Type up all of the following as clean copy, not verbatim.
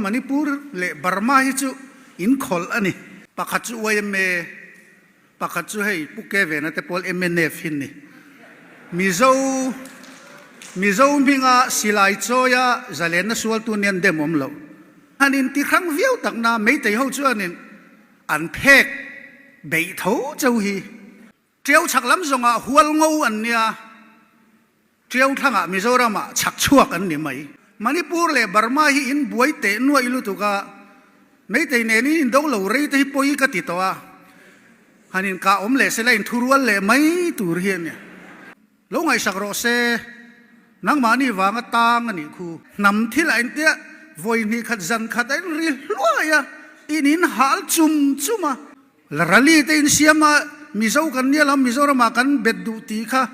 Manipur leh Burma hi chu in khawlh a ni. Pakhat chu yma, pakhat chu hei Pu Kevena te pawl mnf hi ni. Mizo Mizo hminga silai chawia zalenna sualtu nia an dem awm lo. An inti hrang viau takna Meitei ho chuanin an phek beih tho cheu hi. Ṭiau chhak lam zawngah hual ngo an nia, Ṭiau thlangah Mizoramah chhak chhuak an ni mai. Manipur leh Burma hi in buai teh nuaih lutuk a, Meitei nen in indo lo rei te hi pawi ka ti tawh a, han inkah awm leh sela inthurual leh mai tur hi a nia. Lo ngaihsak rawh se, nangmahni vanga tang a nih khu. Hnam thil a intia vawi hnih khat zan khat a inri hluai a, in inhal chum chum a. Rally te in siam a, Mizo kan nia lam Mizoram ah kan bet duh tih kha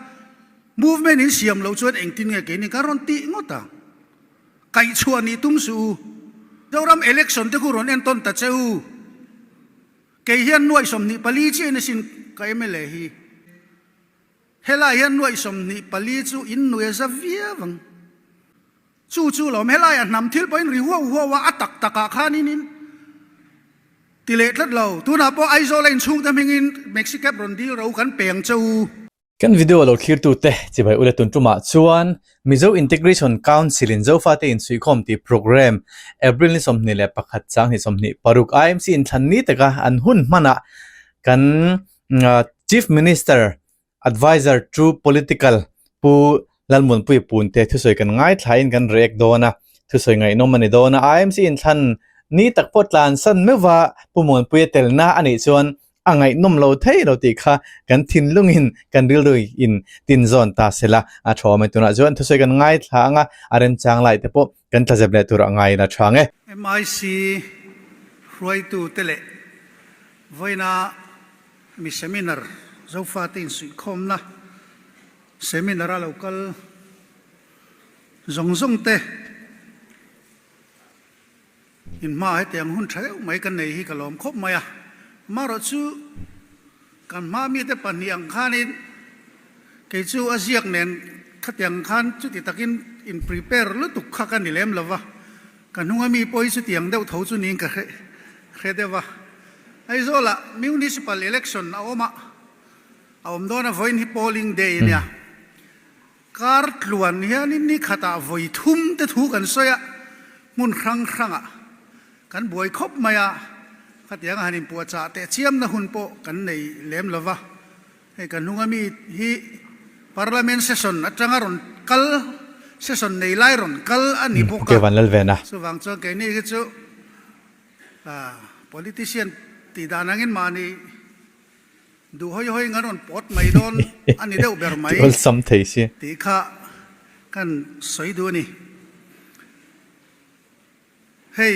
movement in siam loh chuan engtin nge keini kan rawn tih ngawt ang. Kaihchhuah nih tum suh u. Mizoram election te khu rawn entawn ta che u. Kei hian nuaih 24 chiah in asin ka mla hi. Helai hian nuaih 24 chu in nuai za viau ang. Chu chu lawm, helaiah hnam thil pawhin ri huau huau a, a tak takah khanin in ti leh tlat lo. Tunah pawh Aizawl a inchhungte hmingin Maxi Cab rawn dil ro kan peng che u. Kan video lo thlirtute chibai ule tun tumah chuan Mizo Integration Council in Zofate Insuihkhawm tih programme April ni 21 chang ni 26 IMC inthlan ni taka an hun hmanah kan Chief Minister Adviser to Political Pu Lalmuanpuia Punte thusawi kan ngaithlain kan react dawn a, thusawi ngaihnawm a ni dawn a. IMC inthlan ni tak pawh tlansan meuhva Pu Muanpuia telna a nih chuan a ngaihnawm lo thei lo tih kha kan thinlungin kan rilru in tinzawn ta se la a tha awm e. Tunah chuan thusawi kan ngaithla ang a, a remchang lai te pawh kan tlazep leh tur a ngaiin a tha ang e. MIC hruaitute leh vawiina Mi seminar, Zofate insuihkhawmna seminar a lo kal zawng zawng te inhma hetiang hun tha deuh mai ka nei hi ka lawm khawp mai a. Amaherawh chu kan hma mite pahnih ang khanin kei chu a ziak nen khatiang khan chuti takin in prepare lutuk kha ka ni lem lo va, ka hnunga mi pawh hi chutiang deuh tho chu niin ka hre deuh a. Aizawlah Municipal Election a awm a, a awm dawn a, vawiin hi Polling Day a nia. Kar tluan hianin ni khatah vawi thum te thu kan sawi a, hmun hrang hrangah kan buai khawp mai a, khatianga han inpuahchah teh chiamna hun pawh kan nei lem lo va. Hei kan hnunga mi hi Parliament Session atanga rawn kal, Session nei lai rawn kal a ni bawk a, chuvang chuan keini hi chu Politician tih dan angin mahni duh hawi hawi in an rawn pawt mai dawn a ni deuh ber mai tih kha kan sawi duh a ni. Hei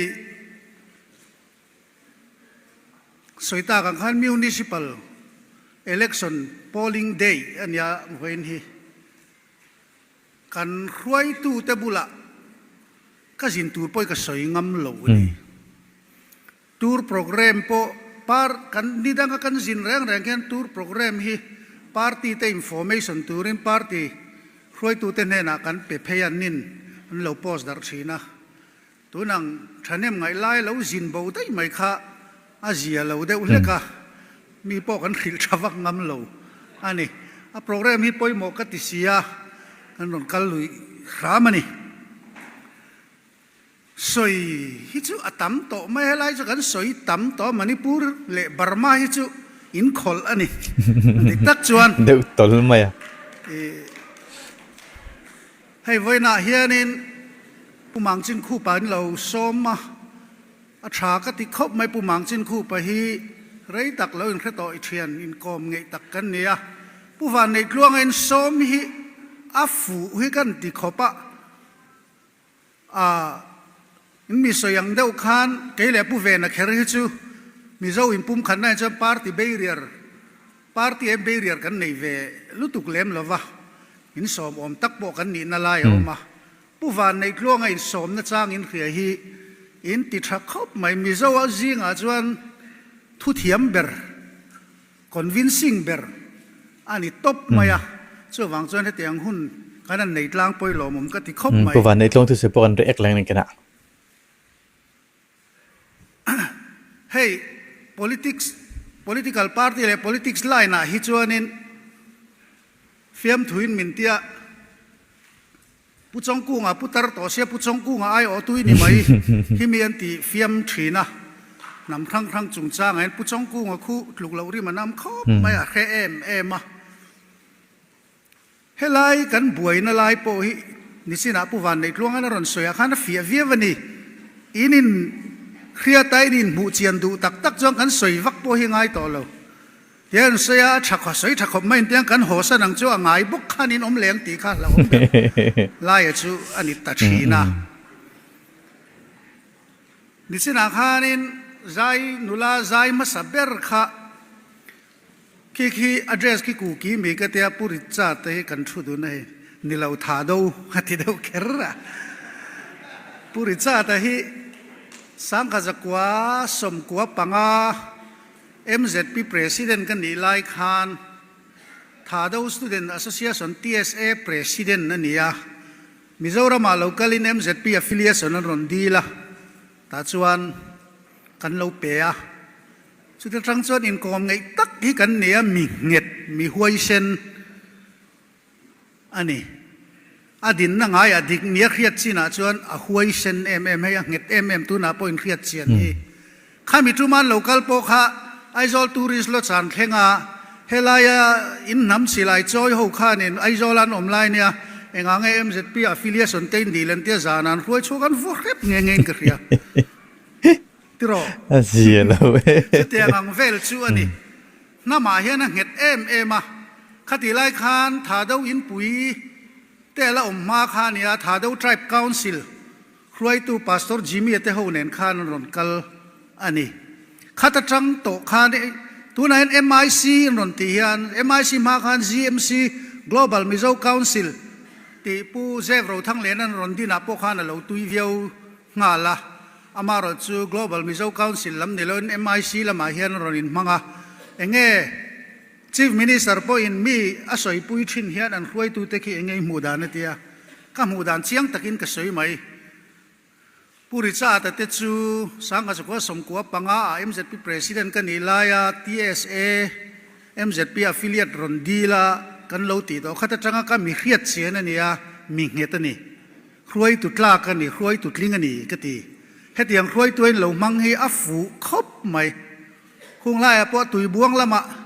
sawi tak ang khan Municipal Election Polling Day a nia vawiin hi. Kan hruaitute bulah ka zin tur pawh hi ka sawi ngam lo a ni. Tour programme pawh par kan ni danga kan zin reng reng hian tour programme hi party te information turin party hruaitute hnenah kan pe phei a nin an lo post darh thin a. Tunang thahnem ngaih lai lo zin bo daih mai kha a zia lo deuh hlek a, mi pawh kan hrilh tha vak ngam lo a ni. A programme hi pawimawh ka ti si a, kan rawn kal lui hram a ni. Sawi hi chu a tam tawh mai, helai chu kan sawi tam tawh a, Manipur leh Burma hi chu in khawlh a ni. Dik tak chuan. Deuh tawl mai a. Hei vawiinah hianin Pu Mangchin Khupa an lo sawm a, a tha ka ti khawp mai. Pu Mangchin Khupa hi rei tak lo inhre tawh i thian inkawm ngeih tak kan ni a. Pu Vanneihtluanga in sawm hi a fuh hi kan ti khawp a, a in mi sawi ang deuh khan kei leh Pu Vena kher hi chu Mizo inpumkhatna ah chuan party barrier Party em barrier kan nei ve lutuk lem lo va, insawm awm tak pawh kan nihna lai a awm a. Pu Vanneihtluanga insawmna chang in hria hi in ti tha khawp mai. Mizo a zingah chuan thuthiam ber, convincing ber a ni tawp mai a. Chuvang chuan hetiang hun kan han nei tlangpui lawmawm ka ti khawp mai. Pu Vanneihtluang thusawi pawh kan react leng nen kenah. Hei politics, political party leh politics line ah hi chuanin fiamthuin min tia Pu Chawngkunga pu tar tawh sia Pu Chawngkunga ai awh tui ni mai hi mi an ti fiam thin a, hnam hrang hrang chungchangah hian Pu Chawngkunga khu tluk loh rim a nam khawp mai a hre em em a. Helai kan buaina lai pawh hi nichinah Pu Vanneitluangan a rawn sawi ah khan a fiah viau a ni. In in hriata in inhmuh chian duh tak tak chuan kan sawi vak pawh hi ngai tawh lo. Tia an sawi a, a tha khaw sawi tha khawp mai intiang kan hawsan ang chu a ngai bawk khan in awm leng tih kha hlauhawm ber laia chu a ni ta thin a. Nichinah khanin zai nula zai hmasa ber kha Khi khi a dress khi kuki mi ka tia Pu Richard te hi kan thu dun a hei ni lo tha do a ti deuh kher a. Pu Richard a hi Sangkha zakua sawmkua panga MZP President ka nih lai khan Thado Student Association, TSA, President a ni a. Mizoramah lo kalin MZP affiliation an rawn dil a, tah chuan kan lo pe a. Chuti atang chuan inkawm ngeih tak hi kan ni a, mi nghet, mi huaisen a ni. A dinna ngaiah dik nia hriat chinah chuan a huaisen em em hei, a nghet em em tunah pawh inhriat chian hi. Khami tuman lo kal pawh kha Aizawl Tourist Lodge an thleng a, helaia in hnam silai chawi ho khanin Aizawl an awm lai nia, engah nge MZP affiliation te in dil entia zan an hruai chhuak an vua hrep nghe nghe in ka hria. Tiraw? A zia lo e. Chutiang ang vel chu a ni. Hnamah hian a nghet em em a. Khatih lai khan Thado inpui te a la awm hma kha a nia, Thado Tribe Council hruaitu Pastor Jimmy-a te ho nen khan an rawn kal a ni. Khat atang tawh khan tunah hian MIC an rawn tih hian, MIC hma khan GMC, Global Mizo Council, tih Pu Zev Rothanglian an rawn dinah pawh khan a lo tui viau nghal a. Amaherawh chu Global Mizo Council lam ni loin MIC lamah hian a rawn inhmang a, enge Chief Minister pawhin mi a sawipui thin hian an hruaitute khi enge i hmuh dan a tia, ka hmuh dan chiang takin ka sawi mai. Pu Richard-a te chu Sangha Zakua Sawmkua panga ah MZP President ka nih laia TSA MZP affiliate rawn dil a kan lo tih tawh khat atanga ka mi hriat chian a nia, mi nghet a ni. Hruaitu tlak a ni, hruaitu tling a ni ka ti. Hetiang hruaitu a in lo hmang hi a fuh khawp mai. Khung laiah pawh tuibuang lamah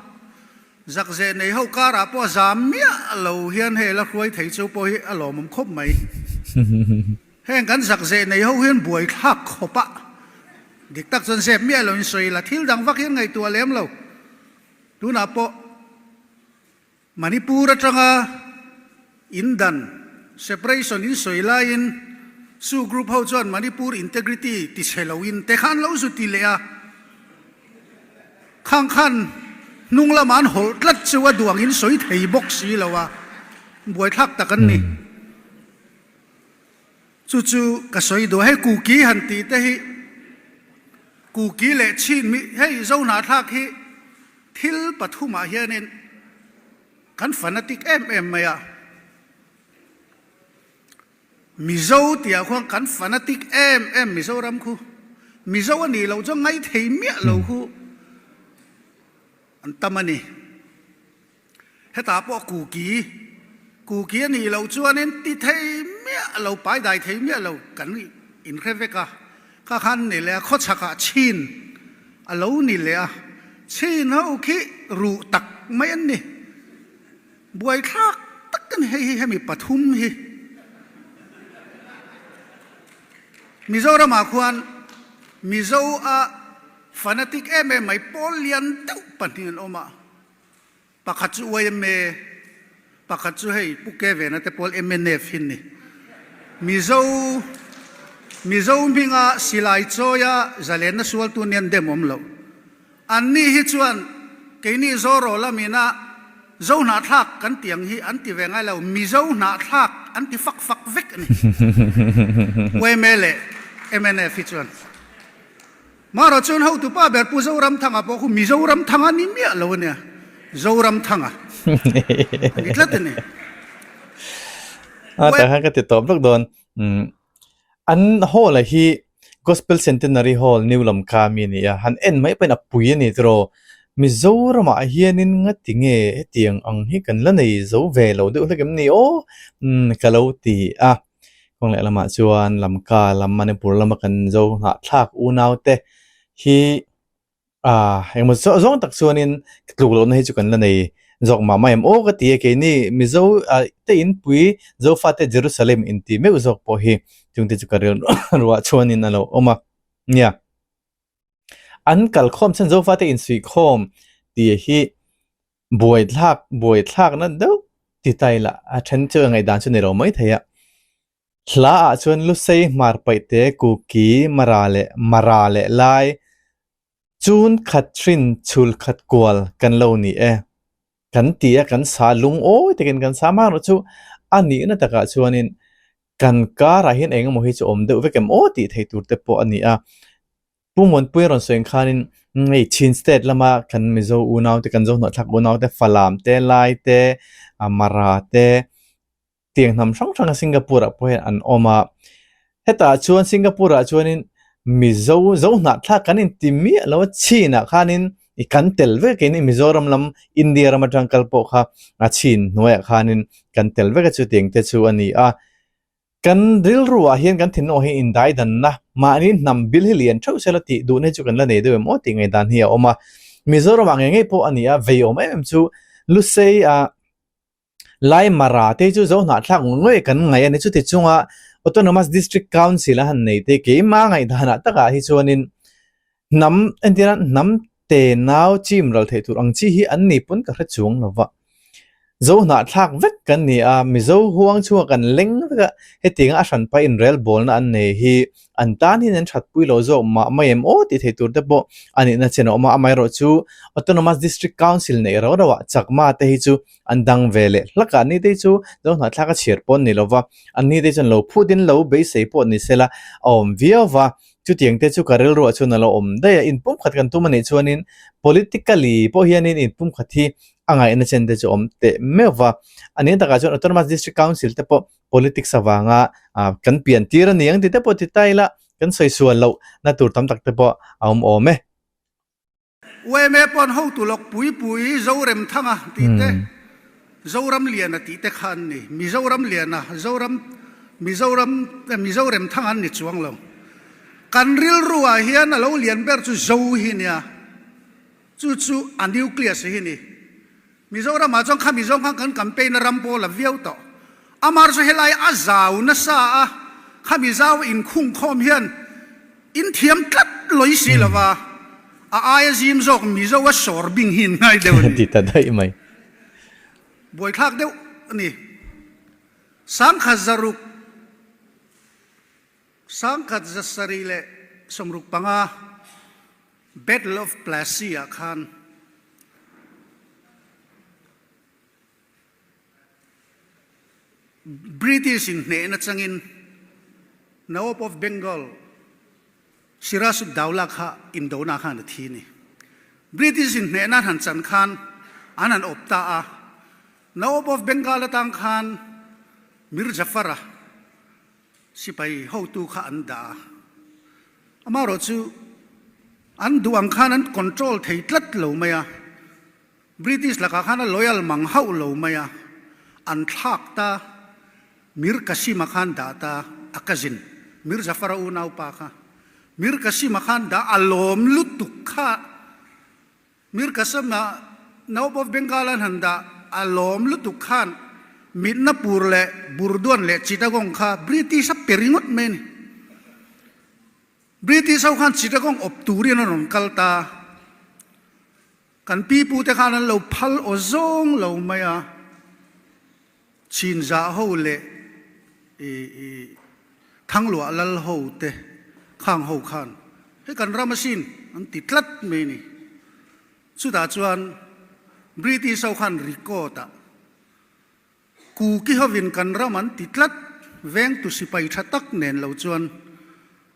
zakzeh nei ho karah pawh a zam miah lo hian hei la hruai thei chu pawh hi a lawmawm khawp mai. Heng kan zakzeh nei ho hian buaithlak khawp a, dik tak chuan zep miah lo in sawi la, thil dang vak hian ngaihtuah lem lo. Tunah pawh. Manipur atanga in dan, separation, in sawi laiin Su group ho chuan Manipur integrity ti chhe loin te khan lo zu ti leh a, khang khan hnung lamah an hawlh tlat chu a duang in sawi thei bawk si lo a, buaithlak tak an ni. Chu chu ka sawi duh a, hei Kuki han tih te hi Kuki leh Chin mi hei Zohnahthlak hi Thil pathumah hianin kan fanatic em em mai a, Mizo tihah khuan kan fanatic em em Mizoram khu Mizo a nih loh chuan ngaithei miah lo khu an tam a ni. Hetah pawh Kuki, Kuki a nih loh chuanin ti thei miah lo, pai dai thei miah lo kan inhre vek a. Kha khan ni leh a, khawchhakah chhin a lo ni leh a, chhin ho khi ruh tak mai an ni. Buaithlak tak a ni hei hi hemi pathum hi. Mizoramah khuan Mizo a fanatic em em mai pawl lian deuh pahnih an awm a. Pakhat chu yma, pakhat chu hei Pu Kevena te pawl mnf hi ni. Mizo Mizo hminga silai chawia zalenna sualtu nia an dem awm loh. Anni hi chuan keini Zoro lamina Zo hnahthlak kan tih ang hi an ti ve ngai lo, Mizo hnahthlak an ti fak fak vek a ni. Yma leh mnf hi chuan. Mahrawh chuan hotupa ber Pu Zoramthanga pawh khu Mizoramthanga ni miah lo a nia, Zoramthanga a ni tlat a ni. A tah khan ka ti tawp vek dawn. Umm an hall-a hi Gospel Centenary Hall New Lamka mi a ni a, han en mai pawhin a pui a ni tiraw. Mizoramah hianin ngati nge hetiang ang hi kan la nei zo ve lo deuh hlek em ni aw? Umm ka lo ti a. Kawng leh lamah chuan Lamka lam Manipur lama kan zo hnahthlak unaute hi Ah, engmaw zawh zawng tak chuanin tluk lohna hi chu kan la nei zawk mah mai em aw ka ti a, keini Mizo ah te inpui Zofate Jerusalem inti meuh zawk pawh hi chungte chu ka ril ruah chuanin a lo awm a, nia. An kalkhawm chuan Zofate insuihkhawm tih hi buaithlak buaithlakna deuh ti ta ila a then chu a ngaihdan chu ni lo mai thei a. Hla ah chuan Lusei hmar paihte Kuki Mara leh Mara leh Lai chun khat hrin chhul khat kual kan lo ni e. Kan ti a kan sa lungawi takin kan sa mang erawh chu a nihna takah chuanin kan karah hian eng emaw hi chu awm deuh vek em aw tih theih tur te pawh a ni a. Pu Muanpuia rawn sawi ang khanin hei Chin state lama kan Mizo unaute kan Zohnuahthlak unaute Falam te Lai te Mara te tiang hnam hrang hrang Singapore ah pawh hian an awm a, hetah chuan Singapore ah chuanin Mizo zo hnahthlak kan inti miah lo a, Chin ah khanin i kan tel vek a keini Mizoram lam India ram atang kal pawh kha a Chin hnuaiah khanin kan tel vek a chutiang te chu a ni a, kan rilru ah hian kan thinlung ah hian indaidanna mahni hnam bil hi lian theuh sela tih duhna hi chu kan la nei deuh em aw tih ngaihdan hi a awm a, Mizoram ah ngei ngei pawh a ni a, vei awm em em chu Lusei ah. Lai Mara te chu zo hnahthlak ngawih ngawih kan ngaih a ni. Chuti chunga Autonomous District Council a han nei te keimah ngaihdanah takah hi chuanin hnam entirna hnam te nau chim ral theih tur ang chi hi an ni pawn ka hre chuang lo va. Zo hnahthlak vek kan ni a, Mizo huang chhunga kan leng vek a, hetianga a hranpa inrelbawlna an nei hi an tan hian an thatpui lo zawk mah mai em aw tih theih tur te pawh a nihna chen a awm a, amaherawhchu Autonomous District Council neih rau rauah Chakma te hi chu an dang ve leh hlak a, an ni te chu zo hnahthlak a chhiar pawh an ni lo va, an ni te chuan lo phut in lo beisei pawh ni se la a awm viau va, chutiang te chu ka rilruah chuan a lo awm daih a, inpumkhat kan tum a nih chuanin politically pawh hianin inpumkhat hi a ngaihna chen te chu a awm teh meuh va, a nih takah chuan Autonomous District Council te pawh politics avanga kan pian tir a ni ang tih te pawh ti ta ila kan sawi sual loh na tur tam tak te pawh a awm awm e. Yma pawn hotu lawk pui pui Zoremthanga tih te, Zoramliana tih te kha an ni. Mizoramliana, Zoram, Mizoram, Mizoremthanga an ni chuang lo. Kan rilru ah hian a lo lian ber chu Zo hi nia. Chu chu a nucleus hi ni. Mizoramah chuan khami zawng khan kan campaign a ram pawl a viau tawh. Amar chu helai a zau nasa a, khami zau inkhung khawm hian in thiam tlat lawih si lo va, a aia zim zawk Mizo a sawr bing hi in ngai deuh a ni. Ti ta daih mai. Buaithlak deuh a ni. Sangkhat zaruk, sangkhat zasarih leh 65 Battle of Plassey ah khan British in hnehna changin Nawab of Bengal Siraj-ud-Daulah kha indona khan a thi a ni. British in hnehna an han chan khan an han awp ta a, Nawab of Bengal atang khan Mir Jafar-a Sipai hotu kha an dah a, amaherawh chu an duh ang khan an control thei tlat lo mai a, British lakah khan a loyal mang hauh lo mai a, an thlak ta, Mir Qasim-a khan dah ta, a cousin, Mir Jafar-a unaupa kha, Mir Qasim-a khan dah a lawm lutuk kha. Mir Kasama Nawab of Bengal an han dah a lawm lutuk khan Midnapur leh Burdwan leh Chittagong kha British a pe ringawt mai a ni. British ho khan Chittagong awp turin an rawn kal ta. Kan pipute khan an lo phal aw zawng lo mai a. Chinzah ho leh Thangluah lal ho te khang ho khan hei kan ram asin an ti tlat mai a ni. Chutah chuan British ho khan record ah Kuki hovin kan ram an ti tlat vengtu sipai tha tak nen lo chuan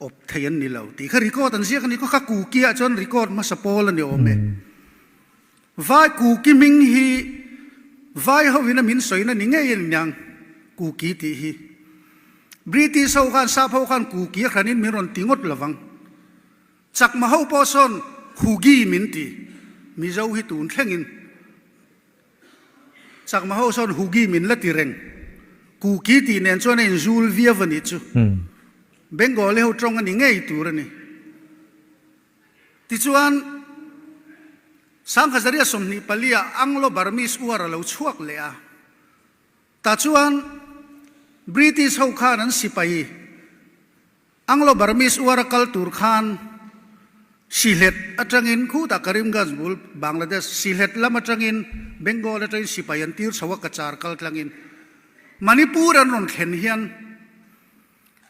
awp thei an ni lo tih kha record an ziak a ni. Kha Kuki ah chuan record hmasa pawl a ni awm e. Vai Kuki hming hi Vai hovin a min sawina ni ngei a ni ang, Kuki tih hi. British ho khan sap ho khan Kuki a hranin min rawn ti ngawt lovang. Chakma ho pawh sawn Hugi min ti. Mizo hi tun thlengin Chakma ho sawn Hugi min la ti reng. Kuki tih nen chuan a inzul viau a nih chu. Bengali ho tawng a ni ngei tur a ni. Tichuan, Sanghazaria 24 ah Anglo-Burmese War a lo chhuak leh a. Tah chuan British ho khan an sipai Anglo-Burmese War a kal tur khan Sylhet atangin khutah Karimganj bul Bangladesh Sylhet lam atangin Bengal atangin sipai an tir chho a Cachar kal tlangin Manipur an rawn thlen hian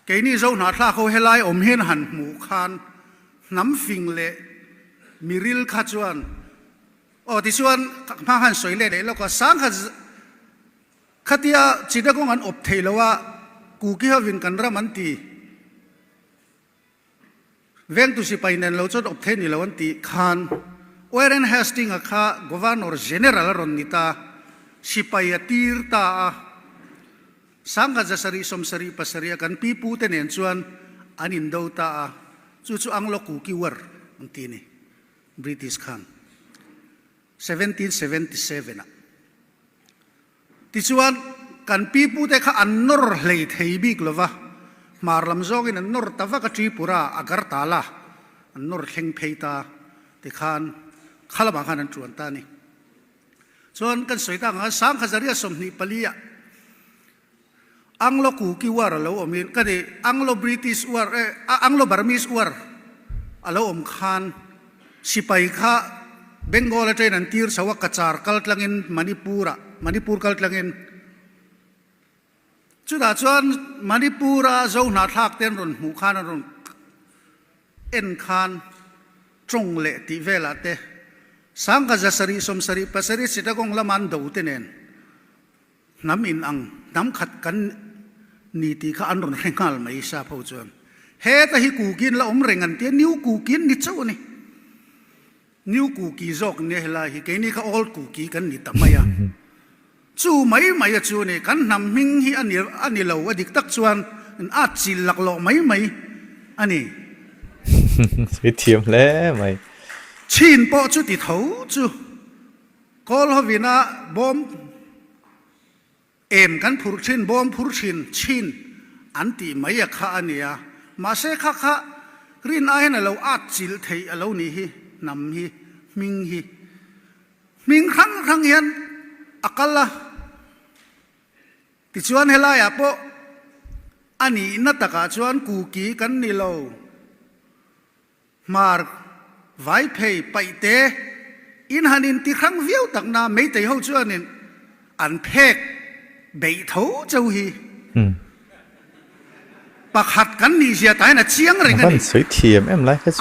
keini Zo hnahthlak ho helai awm hian han hmuh khan hnam fing leh miril kha chuan Aw tichuan hma khan sawi leh leh lawk a, Sangha khatia Chittagong an awp thei lo a, Kuki hovin kan ram an ti, Vengtu sipai nen lo chuan awp thei ni lo an tih khan Warren Hastings-a kha Governor General a rawn ni ta, sipai a tir ta a, Sangha 777 a kan pi pute nen chuan an indo ta a, chu chu Anglo-Kuki War an ti a ni. British khan 1777 ah tichuan kan pipute kha an nawr hlei thei bik lova, hmar lam zawngin an nawr ta vak a Tripura, Agartala an nawr thleng phei ta tikhan kha lamah khan an tuan ta a ni. Chuan kan sawi tak ang khan Sangkhazaria 24 ah Anglo-Kuki War a lo awmin, ka ni, Anglo-British War, eh, Anglo-Burmese War a lo awm khan sipai kha Bengal atangin an tir chho a, Cachar kal tlangin Manipur-ah, Manipur kal tlangin. Chutah chuan Manipur-a Zo hnahthlak te an rawn hmuh khan an rawn en khan tawng leh tih velah te Sangha 777 Chittagong lama an do te nen Hnam in ang, hnam khat kan ni tih kha an rawn hre nghal mai sap ho chuan. Heta hi Kuki an la awm reng an tia, New Kuki an ni chauh a ni. New Kuki zawk nia helai hi, keini kha Old Kuki kan ni ta mai a. Chu mai mai a chu a ni, kan hnam hming hi a ni a ni lo, a dik tak chuan an at chil laklawh mai mai a ni. Sawi thiam hle mai. Chin pawh chu ti tho chu. Kawl hovina bawm em kan phurh thin, bawm phur thin chin an tih mai a kha a nia. Mahse kha kha rin aiin a lo at chilh theih a lo nih hi, hnam hi, hming hi. Hming hrang hrang hian a kal a. Tichuan helaiah pawh a nihna takah chuan Kuki kan ni lo. Hmar vai phei paih te in han in ti hrang viau tak na Meitei ho chuanin an phek beih tho cheu hi pakhat kan nih zia tah hian a chiang reng a ni.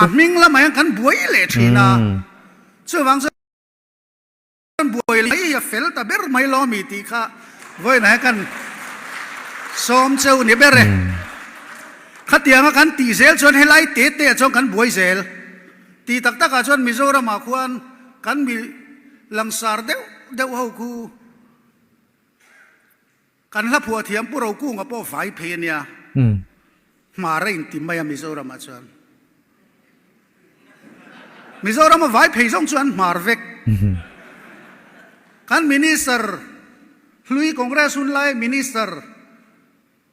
A hming lamah hian kan buai leh thin a, chuvang chuan. Kan buai lai hi a fel ta ber mai lo mi tih kha vawiinah hian kan sawm cheu ni ber e. Khatianga kan tih zel chuan helai te te ah chuan kan buai zel. Tih tak takah chuan Mizoramah khuan kan mi langsar deuh deuh ho khu Kan hla phuah thiam Pu Rokunga pawh vai phei a nia. Hmar a inti mai a Mizoramah chuan. Mizorama vai phei zawng chu an hmar vek. Kan Minister hlui Congress hun lai Minister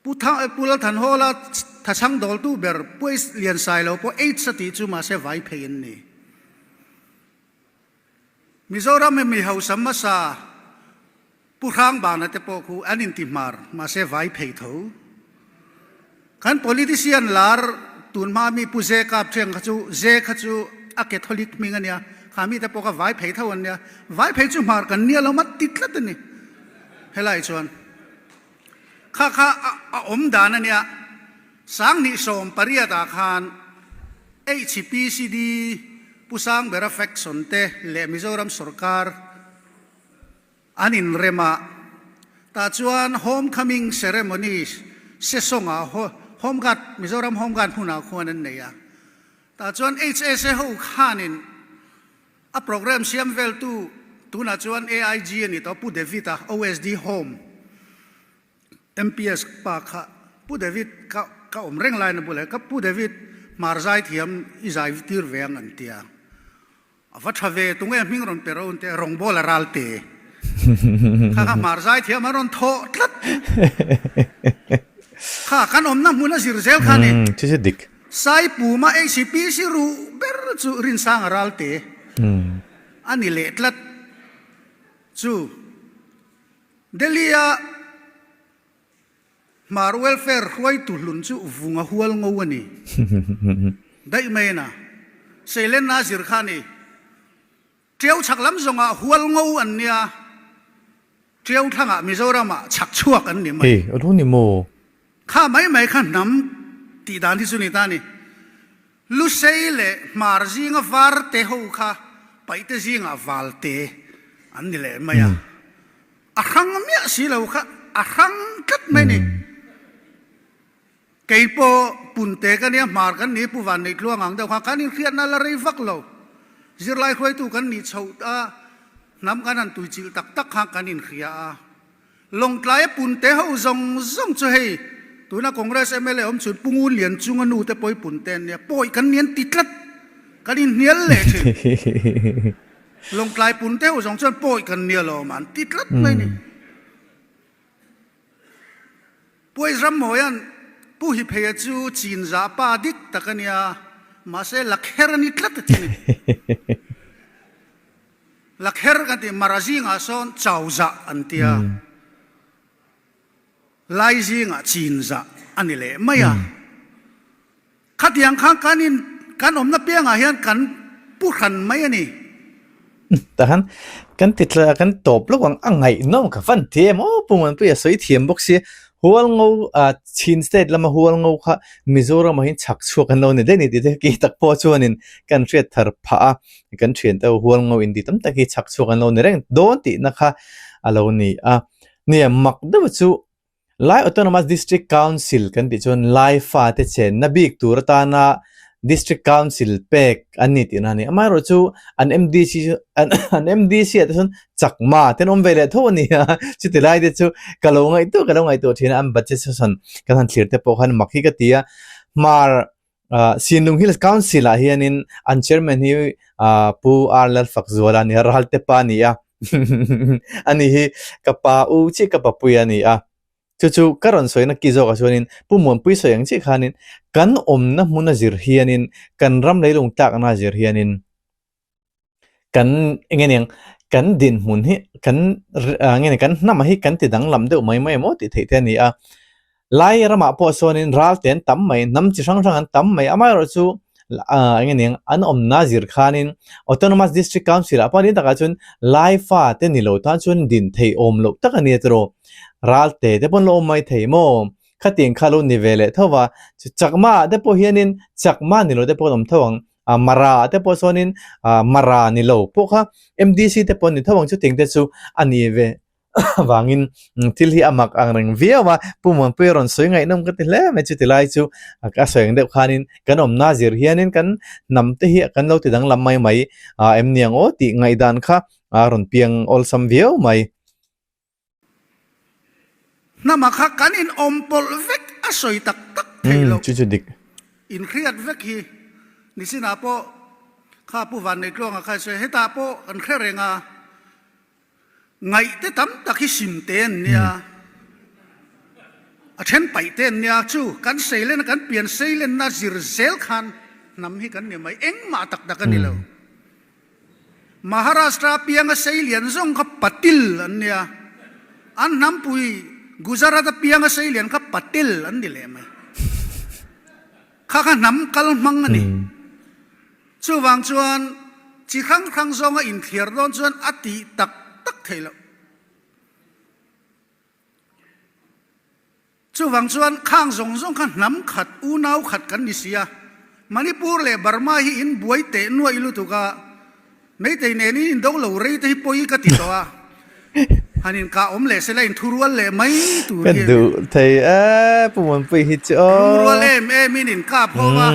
Pu Pu Lalthanhawla thachhang dawltu ber Pu Liansailo pawh AIDS a tih chu mahse vai phei an ni. Mizoram hi mi hausa hmasa Pu Hrangbana te pawh khu an inti hmar, mahse vai phei tho. Kan politician lar tun hma mi Pu Ze Kap Thiang kha chu, Ze kha chu a Catholic hming a nia, kha mite pawh kha vai phei tho an nia. Vai phei chu hmar kan nia lo mat ti tlat a ni helai chuan. Kha kha a awm dan a nia, 2018 ah khan HPCD Pu Sangbera faction te leh Mizoram sorkar an inrem a, tah chuan Home Coming Ceremony Sesawngah Home Guard, Mizoram Home Guard hmunah khuan an nei a, tah chuan HSA ho khanin a programme siam veltu tunah chuan AIG a ni tawh Pu David-a OSD Home MPS pa kha. Pu David ka ka awm reng lain a bul e, ka Pu David hmar zai thiam i zai tir ve ang an ti a. A va tha ve, tunge a hming rawn pe ro te, rawngbawl a ral te. Kha kha hmar zai thiam a rawn thawh tlat. Kha kan awmna hmun a zir zel kha ni. Chu chu dik. Saipuma HCPC ruh ber chu Rinsang a ral te a ni leh tlat. Chu Delhi-a Hmar welfare hruaitu hlun chu vunga hual ngo a ni. Daih mai na. Seilenna a zir kha a ni. Tiau chhak lam zawngah hual ngo an nia. Tiau thlangah Mizoramah chhak chhuak an ni mai. Hei, a lo ni maw? Kha mai mai kha hnam tih dan hi chu ni ta a ni. Lusei leh Hmar zinga var te ho kha paihte zingah val te an ni leh mai a. A hrang miah si lo kha a hrang tlat mai ni. Kei pawh Punte ka nia Hmar kan ni Pu Vanneih Tluang ang deuh kha kan inhriatna la rei vak lo. Zirlai hruaitu kan nih chhoh a hnam kan han tuichilh tak tak kha kan inhria a. Lawngtlaia Punte ho zawng zawng chu hei tuna Congress mla awm chhun Pu Ngun Lian chunga nu te pawh hi Punte an nia pawi kan ni an ti tlat kan inhnial leh thin. Lawngtlai pun deuh zawng chuan pawi kan nia lo an ti tlat mai ni. Puai Rammawia'n Pu Hipheia chu chinzah pa dik tak a nia, mahse lakher a ni tlat a ti ni. Lakher kan ti, Mara zingah sawn chauzah an ti a, Lai zingah chinzah a ni leh mai a. Khatiang khan kan in kan awmna piangah hian kan pu hran mai a ni. Tahan kan ti tla kan tawp lawk ang a ngaihnawm ka fan ti em aw Pu Muanpuia sawi thiam bawk sia Hualngo ah Chin state lama Hualngo kha Mizoram ah hian chhak chhuak an lo ni daih a ni tih te ki tak pawh chuanin kan hriat thar phah a kan thian te ho Hualngo in ti tam tak hi chhak chhuak an lo ni reng dawn tihna kha a lo ni a nia mak deuh chu Lai Autonomous District Council kan tih chuan Lai fate chenna bik tur atana District Council pek an ni tihna a ni. Amaherawhchu an MDC chu an MDC ah te chuan Chakma te an awm ve leh tho a ni a, chuti lai te chu ka lo ngaihtuah ka lo ngaihtuah thin a, an budget session kan han thlir te pawh khan mak hi ka ti a, Hmar Sinlung Hills Council ah hianin an chairman hi Pu R Lalfakzuala a ni a, Ralte pa a ni a, ani hi ka pa u chiah ka papui a ni a, chu chu ka rawn sawina ki zawkah chuanin Pu Muanpui sawi ang chiah khanin kan awmna hmuna zir hianin kan ram leilung tlakna zir hianin kan eng nge niang kan dinhmun hi kan nge ni kan hnam hi kan ti danglam deuh mai mai emaw tih theih te a ni a lai ramah pawh chuanin ral te an tam mai hnam chi hrang hrang an tam mai amaherawh chu ah eng nge niang an awmna zir khanin autonomous district council ah pawh ni takah chuan lai fa te ni lo tan chuan din theih awm loh tak a ni a tiraw ral te te pawh an lo awm mai thei maw khatiang kha lo ni ve leh tho va chakma ah te pawh hianin chakma ni lo te pawh an awm tho ang. a Mara te pawh chuanin ah Mara ni lo pawh kha MDC te pawh an ni tho ang chuting te chu a ni ve vangin thil hi a mak ang reng viau a Pu Muanpuia rawn sawi ngaihnawm ka ti hle mai chuti lai chu a sawi ang deuh khanin kan awmna zir hianin kan hnam te hi kan lo ti danglam mai mai ah em ni ang aw tih ngaihdan kha a rawn piang awlsam viau mai. Hnama kha kan in awm pawlh vek a sawi tak tak theih loh. Chu chu dik. In hriat vek hi nisinah pawh kha Pu Vanneihtluanga kha sawi hetah pawh kan hre reng a, ngaih te tam tak hi sim te an nia, a then paih te an nia, chu kan seilen kan pian seilenna zir zel khan hnam hi kan ni mai, engmah tak tak a ni lo. Maharashtra pianga seilian zawng kha Patil an nia, an hnampui Gujarat-a pianga seilian kha Patel an ni leh mai. Kha kha hnam kal hmang a ni. Chuvang chuan chi hrang hrang zawnga inthliar dawn chuan a tih tak tak theih loh. Chuvang chuan khang zawng zawng kha hnam khat, unau khat kan ni si a. Manipur leh Burma hi in buai teh nuaih lutuk a, Meitei nen in indo lo rei te hi pawi ka ti tawh a, han inkah awm leh sela inthurual leh mai tur Ka hi a ni. duh thei e, Pu Muanpui hi chu aw. Lungrual em em in inkap ho a,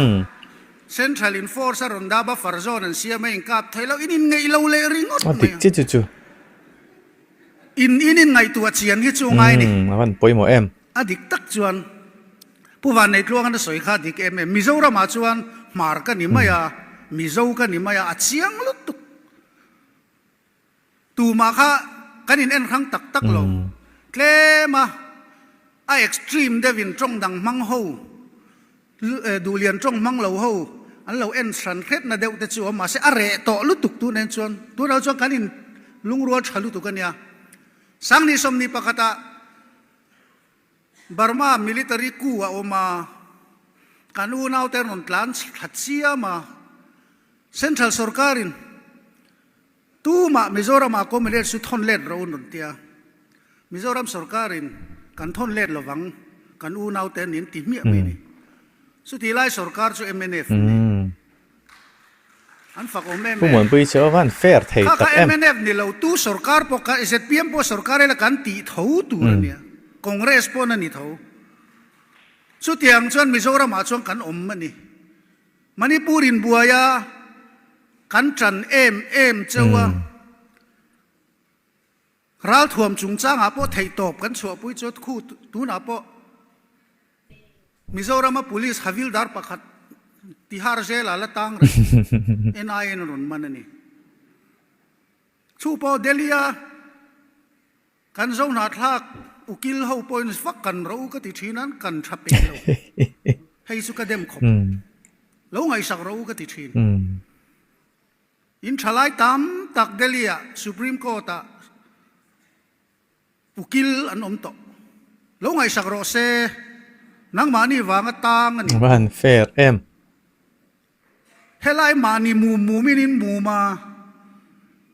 Central in force a rawn dah buffer zone an siam a, inkap thei lo, in inngeih lo leh ringawt A mai dik a. chiah chu chu. In in in ngaihtuah chian hi chu ngai ni. Umm a van pawimawh em. A dik tak chuan. Pu Vanneitluangan a sawi kha dik em em. Mizoramah chuan Hmar ka ni mai a, Mizo ka ni mai a, a chiang lutuk. Tumah kha kan in en hrang tak tak lo. Tlem a, a extreme deuh in tawng dang hmang ho, duhlian tawng hmang lo ho an lo en hran hretna deuh te chu a awm. Mahse a reh tawh lutuk tunah chuan, tunah chuan kan in lungrual tha lutuk a nia. Sangni 21 ah Burma military coup a awm a, kan unaute an rawn tlan thla chiam a, Central sorkarin tumah Mizoramah Comrades chu thawn let rawh u an rawn ti a, Mizoram sorkarin kan thawn let lovang kan unaute an in ti hmiah mai a ni. Chutih lai sorkar chu mnf a ni. An fak awm em Pu em. Muanpui chu a van fair thei Kha tak kha em. mnf ni lo tu sorkar pawh kha zpm pawh sorkar ila kan tih tho tur a nia. Congress pawh na ni tho. Chutiang chuan Mizoram ah chuan kan awm a ni. Manipur in buai a kan tan em em cheu a. Ralthuam chungchangah pawh theihtawp kan chhuahpui chu khu tunah pawh Mizorama Police Havildar pakhat Tihar Jail-ah la tang reng NIA-in a rawn man a ni. Chu pawh Delhi-a kan Zohnahthlak ukil ho pawhin vak kan ro u ka ti thin a, an kan tha peih lo. Hei chu ka dem khawp. Lo ngaihsak ro u ka ti thin. In thalai tam tak Delhi-ah Supreme Court-ah ukil an awm tawh. Lo ngaihsak rawh se, nangmahni vanga tang a ni. A va han fair em. Helai mahni mum mumin in mum a,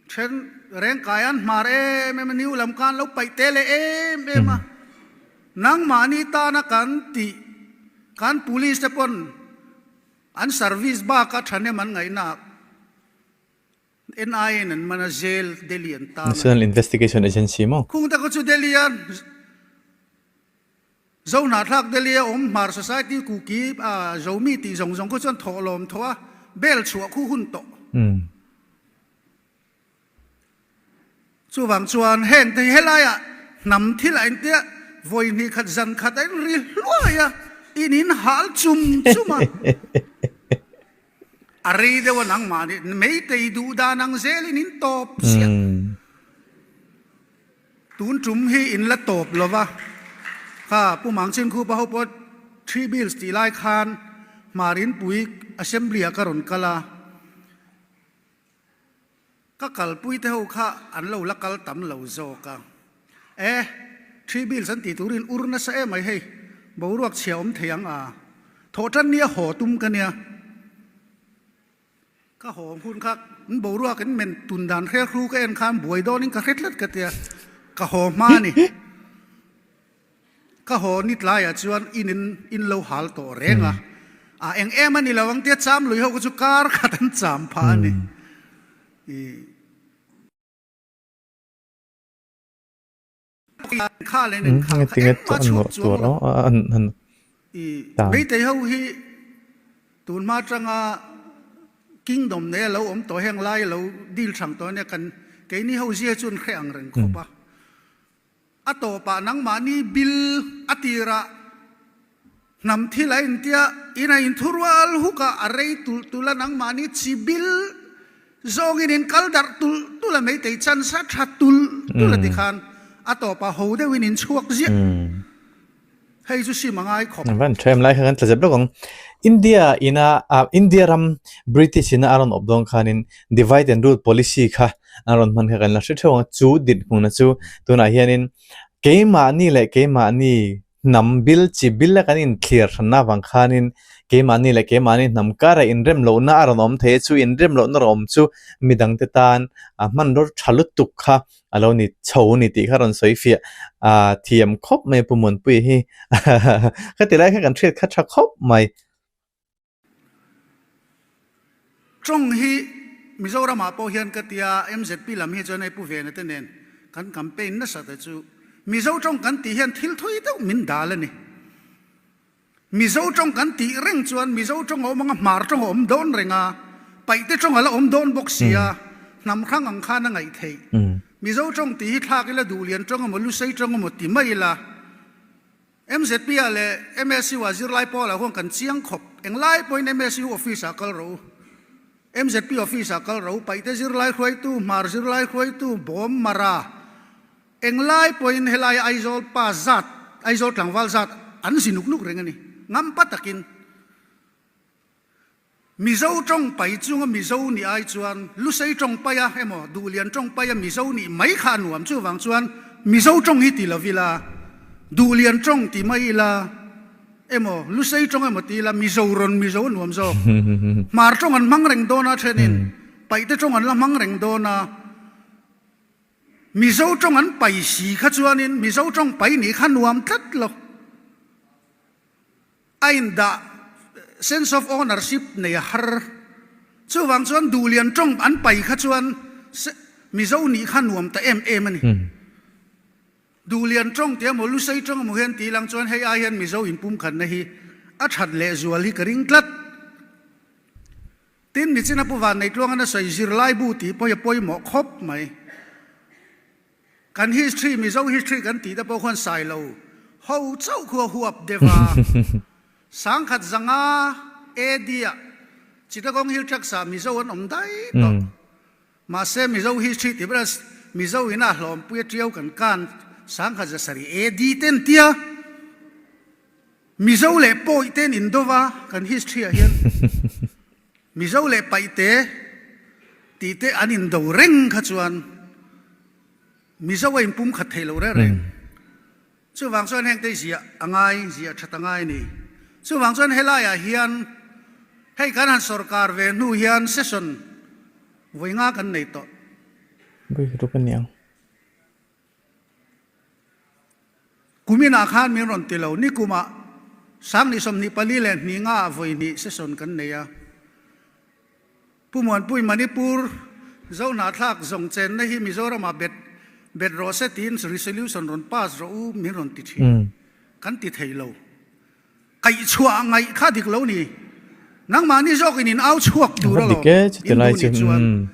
then rengkai an hmar em em a, new lam khan lo paih te leh em em a. Nangmahni tana kan tih kan police te pawn An service baka thahnem an ngaihna NIA in an man a, jail Delhi an tan a. National Investigation Agency maw? Khung te kha chu Delhi a Zohnahthlak Delhi a awm Hmar Society Kuki a Zomi tih zawng zawng khu chuan thawh lawm thawh a, bail chhuah khu hun tawh. Chuvang chuan heng te hi helaiah hnam thil a intia vawi hnih khat zan khat a inri hluai a, in in hal chum chum a. A rei deuh a nangmah nih meitei duh dan ang zelin in tawp chiah. Tun tum hi in la tawp lo va, kha Pu Mangchin Khupa ho pawh Three Bills tih lai khan Hmarinpui Assembly ah ka rawn kal a. Ka kalpui te ho kha an lo la kal tam lo zawk a. E, Three Bills an tih turin ur nasa em mai hei, boruak chhia awm thei ang a. Thawhtan nia haw tum ka nia. Ka haw hun kha an boruak in men tun dan hre hru ka en khan buai dawnin ka hre tlat ka tia, ka haw hma a ni. Ka haw ni tlaiah chuan in in in lo hal tawh reng a, a eng em a ni lo ang tia cham lui ho kha chu kar khat an cham phah a ni. Kha leh nen kha kha engmah chhuak chuang lo. Meitei ho hi tun hma atanga kingdom nei a lo awm tawh heng lai a lo deal thang tawh a nia kan keini ho zia chu an hre ang reng khawp a. A tawpah nangmahni bil a tirah hnam thil a intia, in a inthurual huk a, a rei tulh tulh a, nangmahni chi bil zawngin in kal darh tulh tulh a, meitei chance a tha tulh tulh a tikhan a tawpah ho deuhin in chhuak ziah. Hei chu sim a ngai khawp. Van tha em lai kha kan tla zep lawk ang. India ina ah India ram British ina a rawn awp dawn khanin divide and rule policy kha an rawn hman kha kan la hre theuh ang. Chu dinhmunna chu tunah hianin keimahni leh keimahni hnam bil chi bil a kan inthlir hranna avang khanin keimahni leh keimahni hnam karah inrem lohna a rawn awm thei a, chu inrem lohna rawn awm chu midangte tan a hmanraw tha lutuk kha a lo ni chho a ni tih kha rawn sawi fiah ah thiam khawp mai a Pu Muanpuia hi ka ti lai kha kan hriat kha tha khawp mai. Tawng hi Mizoramah pawh hian ka tia MZP lam hi chuan hei Pu Vena te nen kan campaign nasa te chu Mizo tawng kan tih hian thil thui deuh min dal a ni. Mizo tawng kan tih reng chuan Mizo tawng a awm anga Hmar tawng a awm dawn reng a, Paihte tawng a la awm dawn bawk si a, hnam hrang ang khan a ngaih theih. Mizo tawng tih hi thlak ila Duhlian tawng emaw Lusei tawng emaw ti mai ila. MZP ah leh MSU ah zirlai pawl ah huan kan chiang khawp. Englai pawhin MSU office ah kal rawh u. MZP office ah kal rawh u. Paihte zirlai hruaitu, Hmar zirlai hruaitu, Bawm, Mara, englai pawhin helai Aizawl pa zat, Aizawl tlangval zat an zi nuk nuk reng a ni. Ngampa takin. Mizo tawng pai chunga Mizo nih ai chuan Lusei tawng paia emaw Duhlian tawng paia Mizo nih mai kha a nuam. Chuvang chuan Mizo tawng hi ti lo ila, Duhlian tawng ti mai ila emaw Lusei tawng emaw ti ila Mizo rawn Mizo a nuam zawk. Hmar tawng an hmang reng dawn a thenin Paihte tawng an la hmang reng dawn a. Mizo tawng an pai si kha chuanin Mizo tawng pai nih kha nuam tlat lo. A indah sense of ownership nei a har. Chuvang chuan Duhlian tawng an pai kha chuan Mizo nih kha nuam ta em em a ni. Duhlian tawng tih emaw Lusei tawng emaw hian tih lang chuan hei ai hian Mizo inpumkhatna hi a that lehzual hi ka ring tlat. Tin, Nichina Pu Vanneitluangan a sawi zirlaibu tih pawh hi a pawimawh khawp mai. Kan history, Mizo history kan tih te pawh khuan Sailo ho chauh khu a huap deuh a. Sangkhat zanga AD ah Chittagong Hill Tracts ah Mizo an awm daih tawh. Mahse Mizo history tih ber a Mizo in a hlawmpui a tiau kan kan sangkhat zasarih AD te an tia. Mizo leh Pawi te an indo va kan history ah hian. Mizo leh Paihte tih te an indo reng kha chuan Mizo a inpumkhat theih loh reng reng. Chuvang chuan heng te ziah a ngai, ziah that a ngai a ni. Chuvang chuan helaiah hian hei kan han sawrkar ve hnu hian session vawi nga kan nei tawh. Vawi ruk a niang. Kuminah khan min rawn ti lo. Nikumah Sangni 24 leh hnih ngaah vawi hnih session kan nei a. Pu Muanpui Manipur Zohnahthlak zawng chenna hi Mizoramah bet bet rawh se tiin resolution rawn pass rawh u min rawn ti thin. Kan ti thei lo. Kaihchhuah ngaih kha dik lo ni. Nangmahni zawkin in au chhuak tur alawm in duh nih chuan.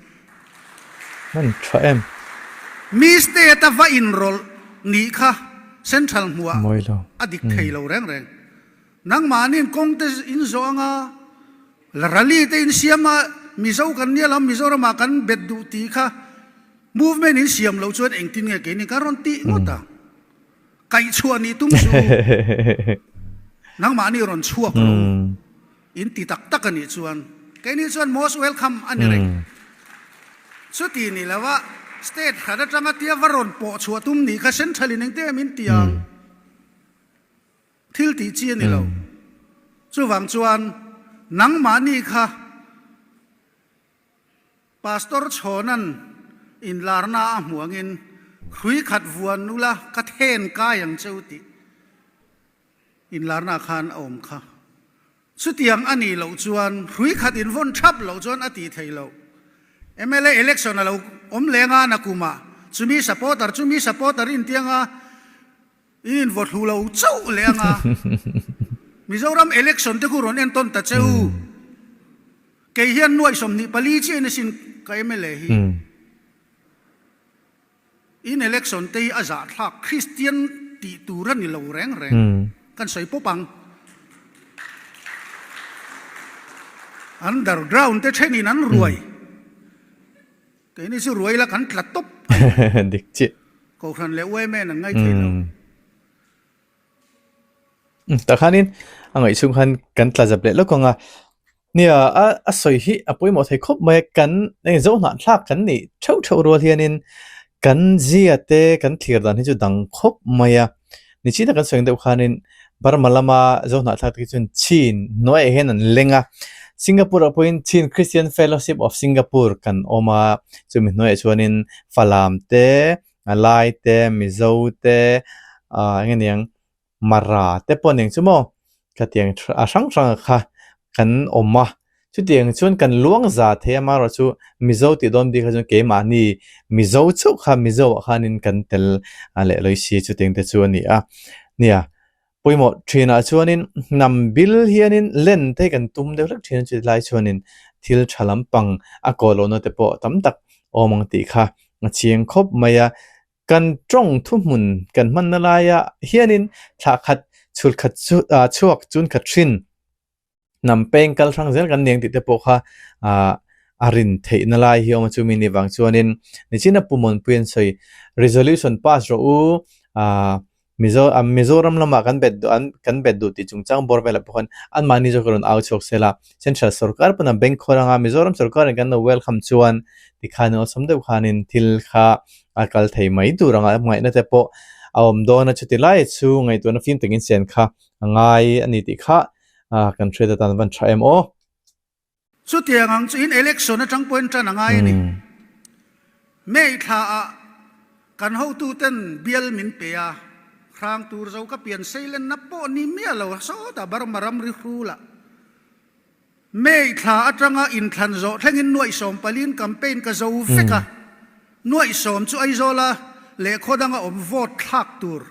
Mi state a va inrawlh nih kha central hmuah a dik thei lo reng reng. Nangmahniin kawng te in zawh anga rally te in siam a Mizo kan nia lam Mizoramah kan bet duh tih kha movement in siam loh chuan engtin nge keini kan rawn tih ngawt ang. Kaihchhuah nih tum chu nangmahni rawn chhuak lo in ti tak tak a nih chuan keini chuan most welcome a ni reng. Chuti ni lova state khat atanga tia va rawn pawh chhuah tum nih kha central in engte em in ti ang thil tih chi a ni lo. Chuvang chuan nangmahni kha Pastor Chhawna'n inlarna a hmuh angin, Hrui khat vuan ula ka then kai ang che u tih inlarna khan a awm kha. Chutiang a nih loh chuan hrui khat invawn thap loh chuan a tih theih loh. Mla election a lo awm leng a, nakumah chumi supporter chumi supporter intianga In invaw thlu lo chauh leh anga Mizoram election te khu rawn entawn ta che u. Kei hian nuaih 24 chiah in asin ka mla hi. In election te hi a zahthlak Kristian tih tur a ni lo reng reng. Kan sawi pawp ang. Underground te thenin an ruai. Keini chu ruai la kan tla tawp a ni. Dik chiah. Kohhran leh YMA an ngai thei lo. Tah khanin a ngaih chhung khan kan tla zap leh lawk ang a. Nia a a sawi hi a pawimawh thei khawp mai a, kan eng zo hnahthlak kan nih theuh theuh rual hianin kan zia te kan thlir dan hi chu dang khawp mai a. Nichina kan sawi ang deuh khanin Burma lama Zohnahthlak te khi chuan Chin hnuaiah hian an leng a, Singapore ah pawhin Chin Christian Fellowship of Singapore kan awm a, chumi hnuaiah chuanin Falam te, Lai te, Mizo te, ah eng nge niang Mara te pawh a niang chu maw khatiang a hrang hrang kha kan awm a. Chutiang chuan kan luang za thei a, amaherawhchu Mizo tih dawn bik kha chuan keimahni Mizo chauh kha Mizo ah khanin kan tel leh lawi si chutiang te chu a ni a. Nia, pawimawh thinah chuanin hnam bil hianin len te kan tum deuh hlek thin a chuti lai chuanin thil tha lampang a kaw lohna te pawh tam tak awm ang tih kha a chiang khawp mai a. Kan tawng thuhmun kan hmanna laia hianin thlah khat. Chhul khat chu chhuak chun khat hrin hnam peng kal hrang zel kan ni ang tih te pawh kha ah a rin theihna lai hi a awm a chumi ni vang chuanin nichina Pu Mawnpui an sawi resolution pass rawh u ah Mizo Mizoram lamah kan bet duh an kan bet duh tih chungchang bawr velah pawh khan anmahni zawk a rawn au chhuak sel a, Central sorkar pawn a bank khawl anga Mizoram sorkarin kan lo welcome chuan tikhan awlsam deuh khanin thil kha a kal thei mai tur anga hmangaihna te pawh a awm dawn a chuti lai chu ngaihtuahna fim takin sian kha a ngai a ni tih kha kan hriat atan van tha em aw. Chutiang ang chu in election atang pawhin tan a ngai a ni. May thlaah kan hotuten bial min pe a, hrang tur zo ka pian seilenna pawh ni miah lo sawtah Burma ramri hrulah May thla atanga inthlan zawh thlengin nuaih sawm palin campaign ka zo vek a, nuaih sawm chu Aizawla leh khaw danga awm vote thlak tur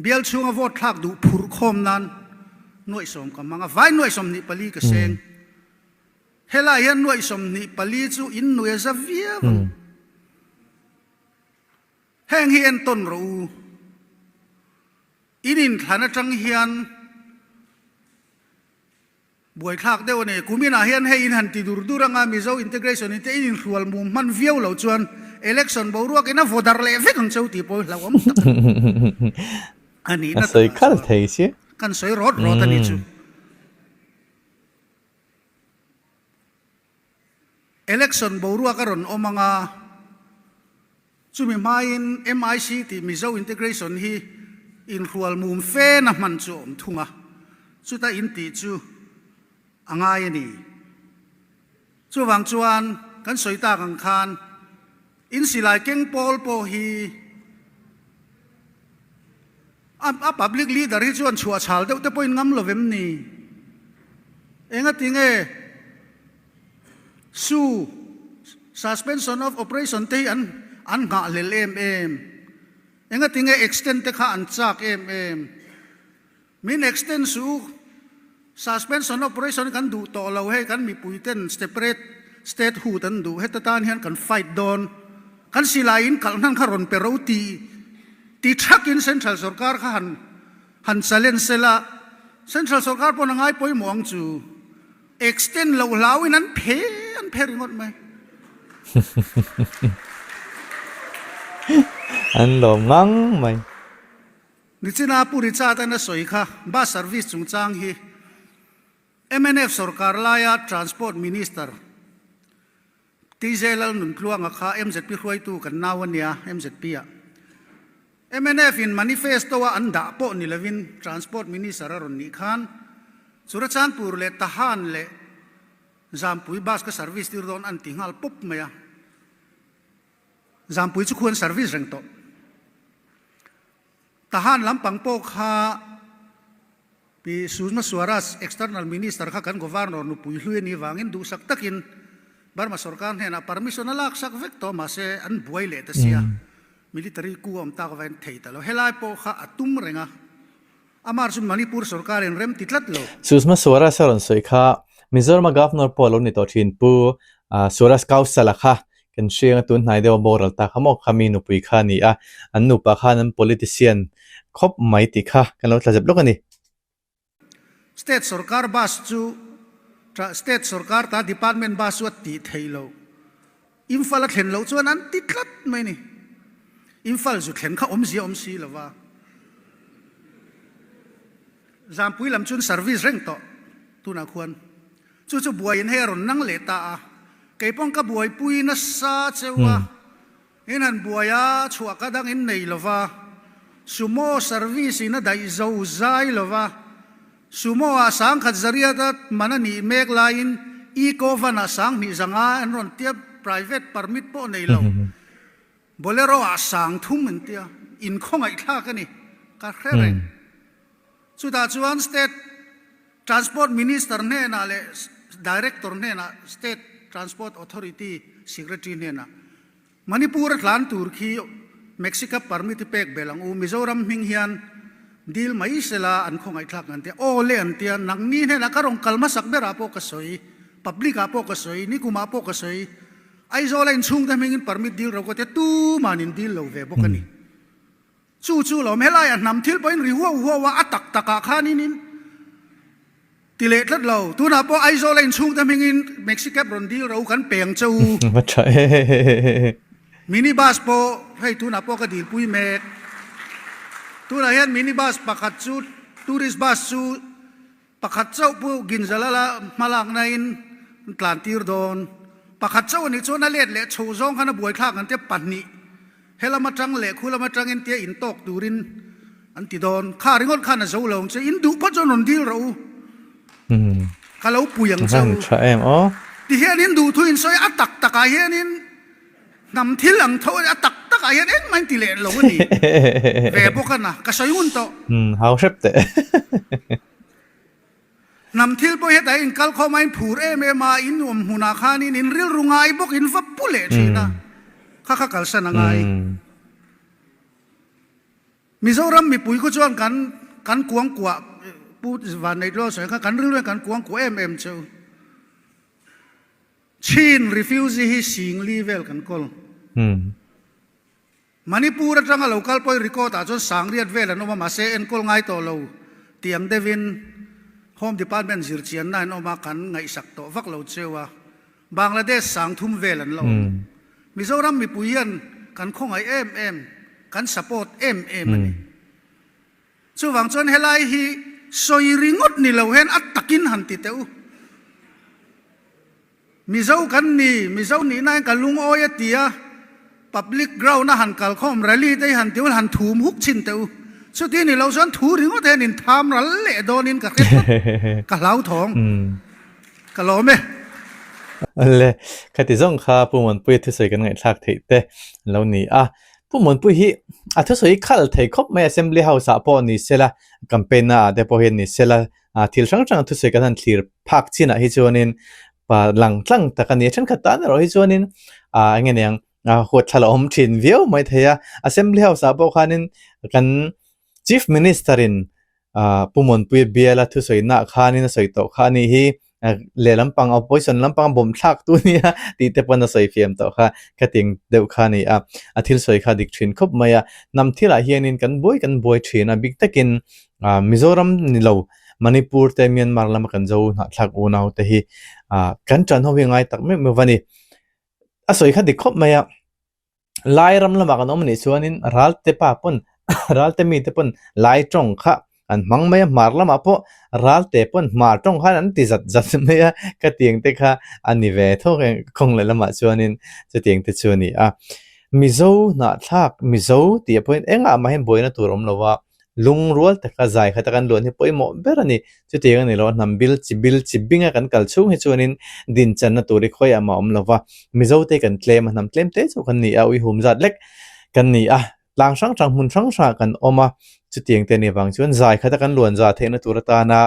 bial chhunga vote thlak duh phurh khawm nan nuaih sawm ka hmang a, vai nuaih 24 ka seng. Helai hian nuaih 24 chu in nuai a za viau ang. Heng hi entawn rawh u. In inthlan atang hian buaithlak deuh a ni. Kuminah hian hei in han ti dur dur anga Mizo integration in te in inhrual mum hman viau lo chuan election boruak in a vaw darh leh vek ang cheu tih pawh hi hlauhawm tak a ni. A A nihna sawi takah khal chuan thei si. kan sawi rawt rawt a ni chu. Election boruak a rawn awm anga chumi hmain MIC tih Mizo Integration hi inhrual mum fe na hman chu a awm thung a, chuta intih chu a ngai a ni. Chuvang chuan kan sawi tak ang khan in silai keng pawl pawh hi a public leader hi chuan chhuah chhal deuh te pawhin ngam lo vem ni? Engati nge su suspension of operation te hi an an nghahhlel em em? Engati nge extend te kha an chak em em? Min extend suh u, suspension operation kan duh tawh lo hei kan mipui ten separate statehood an duh heta tan hian kan fight dawn, kan silai in kalh hnan kha rawn pe ro ti ti thakin central sorkar kha han han challenge sela, central sorkar pawn a ngai pawimawh ang chu extend loh hlauin an phe an phe ringawt mai. An lawm ngang mai. Nichina Pu Richard-a'n a sawi kha bus service chungchang hi mnf sorkar laia Transport Minister TJ Lalnuntluanga kha mzp hruaitu kan nau a nia, MZP-ah mnf in manifesto-a an dah pawh ni lovin Transport Minister a rawn nih khan Churachandpur leh Tahan leh Zampui bus ka service tir dawn an ti nghal pawp mai a. Zampui chu khuan service reng tawh. Tahan lampang pawh kha Pi Sushma Swaraj, External Minister kha kan Governor nupui hlui a nih vangin duhsak takin Burma sorkar hnenah permission a laksak vek tawh mahse an buai leh ta sia, military coup a awm tak avangin thei ta lo. Helai pawh kha a tum reng a. Amar chu Manipur sorkarin rem ti tlat lo. Sushma Swaraj a rawn sawi kha Mizorama Governor pawh a lo ni tawh thin Pu Swaraj Kausala kha kan hriang a tun hnai deuh a boral ta kha maw kha mi nupui kha a ni a, an nupa khan an politician khawp mai tih kha kan lo tla zep lawk a ni. State sorkar bus chu State sorkar ta department bus chu a tih theih loh. Imphal a thlen loh chuan an ti tlat mai a ni. Imphal zu thlen kha awmzia awm si lo va. Zampui lam chuan service reng tawh tunah khuan chu chu buaiin hei a rawn nang leh ta a. Kei paw'n ka buaipui nasa cheu a. In han buai a, chhuah ka dang in nei lo va, Sumo service in a daih zo zai lo va, Sumo ah sangkhat zariat a man a nih mek laiin Eco van ah sanghnih zanga an rawn tia, private permit pawh nei lo, Bolero ah sang thum an tia, in khawngaihthlak a ni, ka hre reng. Chutah chuan State Transport Minister hnenah leh Director hnenah State Transport Authority Secretary hnenah Manipur a tlan tur khi Mexica permit i pek belh ang u, Mizoram hming hian dil mai sela an khawngaihthlak an tia, aw le an tia, nangni hnenah ka rawn kal hmasak berah pawh ka sawi, public ah pawh ka sawi, nikumah pawh ka sawi, Aizawl a inchhungte hmingin permit dil ro ka tia, tuman in dil lo ve bawk a ni. Chu chu lawm helaiah hnam thil pawhin ri huau huau a, a tak takah khanin in ti leh tlat lo. Tunah pawh Aizawl a inchhungte hmingin Maxi cab rawn dil ro kan peng che u. Va tha e. Mini bus pawh hei tunah pawh ka dilpui mek. Tunah hian mini bus pakhat chu tourist bus chu Pakhat chauh pu Ginzalala hmalaknain an tlan tir dawn. Pakhat chauh a nih chuan a let leh chho zawng khan a buaithlak an tia pahnih he lam atang leh khu lam atangin tia intawk turin an ti dawn. Kha ringawt khan a zo lo ang che, in duh phawt chuan rawn dil rawh u. Ka lo pui ang che u. Ti hian in duh thu in sawi a tak takah hianin Hnam thil ang tho a tak tak ah hian engmah in ti leh lo a ni ve bawk a na ka sawi ngun tawh. Umm hau hrep teh. Hnam thil pawh hetah in kal khawm a in phur em em a in awm hmunah khanin in rilru ngai bawk in va pu leh thin a kha kha kalsan a ngai. Mizoram mipui khu chuan kan kan kuangkuah Pu Vanneihluaw sawi kha kan rilru hian kan kuangkuah em em cheu. Chin refugee hi Singli vel kan kawl. Manipur atanga lo kal pawhin record ah chuan Sangriat vel an awm a, mahse enkawl ngai tawh lo tih ang deuhin Home Department zirchianna an awm a, kan ngaihsak tawh vak lo cheu a. Bangladesh Sangthum vel an la awm. Mizoram mipui hian kan khawngaih em em, kan support em em a ni. Chuvang chuan helai hi sawi ringawt ni lo hian a takin han ti teh u. Mizo kan ni, Mizo nihna hian ka lungawi a ti a, public ground a han kalkhawm rally te hi han ti ul han thum huk chhin teh u. Chuti ni lo chuan thu ringawt hian in tham ral leh dawnin ka hre tlat, ka hlauthawng, ka lawm e. Le, khati zawng kha Pu Muanpuia thusawi kan ngaihthlak theih te an lo ni a. Pu Muanpui hi a thusawi khal thei khawp mai Assembly House ah pawh ni sela, campaign na ah te pawh hian ni sela, thil hrang hrang a thusawi kan han thlir phak chin ah hi chuanin pa lang tlang tak a ni a. Thenkhat tan erawh hi chuanin ah eng nge niang huat thla la awm thin viau mai thei a. Assembly House ah pawh khanin kan Chief Minister in Pu Muanpuia biala thusawi nah khanin a sawi tawh kha a nih hi, lehlam pang opposition lampang a bawm thlak tu nia tih te pawn a sawi fiam tawh kha khating deuh kha a ni a, a thil sawi kha a dik thin khawp mai a, hnam thilah hianin kan buai kan buai thin a bik takin Mizoram ni lo Manipur te Myanmar lama kan zo hnahthlak unau te hi kan tan ho hi a ngai tak meuh meuh a ni, a sawi kha dik khawp mai a. Lai ram lamah kan awm anih chuanin Ralte pa pawn Ralte mite pawn Lai tawng kha an hmang mai a, hmar lamah pawh Ralte pawn hmar tawng khan an ti zat zat mai a, ka tiang te kha a ni ve thawk e kawng leh lamah chuanin chutiang te chu a ni a. Mizo hnahthlak Mizo tih ah pawhin engah mah hian buaina tur a awm lo a, Lungrual taka zai khata kan luan hi pawimawh ber a ni. Chutiang a ni lo, hnam bil chi bil chi binga kan kal chhung hi chuanin dinchanna tur hi khawiah mah a awm lo va. Mizote kan tlem a, hnam tlem te chu kan ni a, uihum zat lek kan ni a, tlang hrang hrang hmun hrang hrangah kan awm a. Chutiang te a nih avang chuan zai khata kan luan za theihna tur atana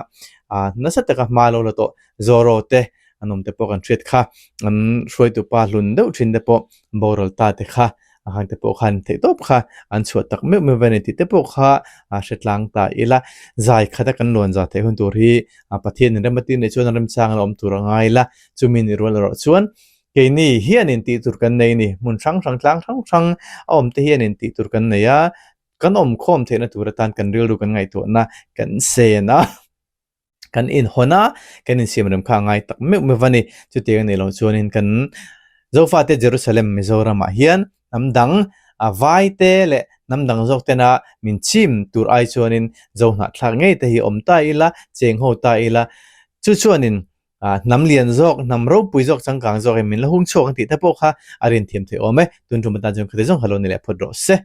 nasa taka hma lo la tawh Zoro te an awm te pawh kan hriat kha. An hruaitu pa hlun deuh thin te pawh boral ta te kha a hang te pawh khan theih tawp kha an chhuah tak meuh meuh a ni tih te pawh kha a hre tlang ta ila. Zai khat a kan luan za theih hun tur hi a Pathian in rem a tir nih chuan a remchang a awm tur a ngai la. Chumi ni rual erawh chuan keini hianin tih tur kan nei a ni. Hmun hrang hrang tlang hrang hrang a awm te hianin tih tur kan nei a, kan awmkhawm theihna tur atan kan rilru kan ngaihtuahna kan sen a. Kan inhawn a, kan insiamrem kha a ngai tak meuh meuh a ni. Chutiang a nih loh chuanin kan Zofate Jerusalem Mizoramah hian hnam dang a vaite leh hnam dang zawk tena min chim tur ai chuanin Zo hnahthlak ngei te hi awm ta ila, cheng ho ta ila. Chu chuanin hnam lian zawk, hnam ropui zawk, changkang zawkin min la hung chhuak ang tih te pawh kha a rinthiam thei awm e. Tun tum atan chuan khati zawng kha lo ni leh phawt rawh se.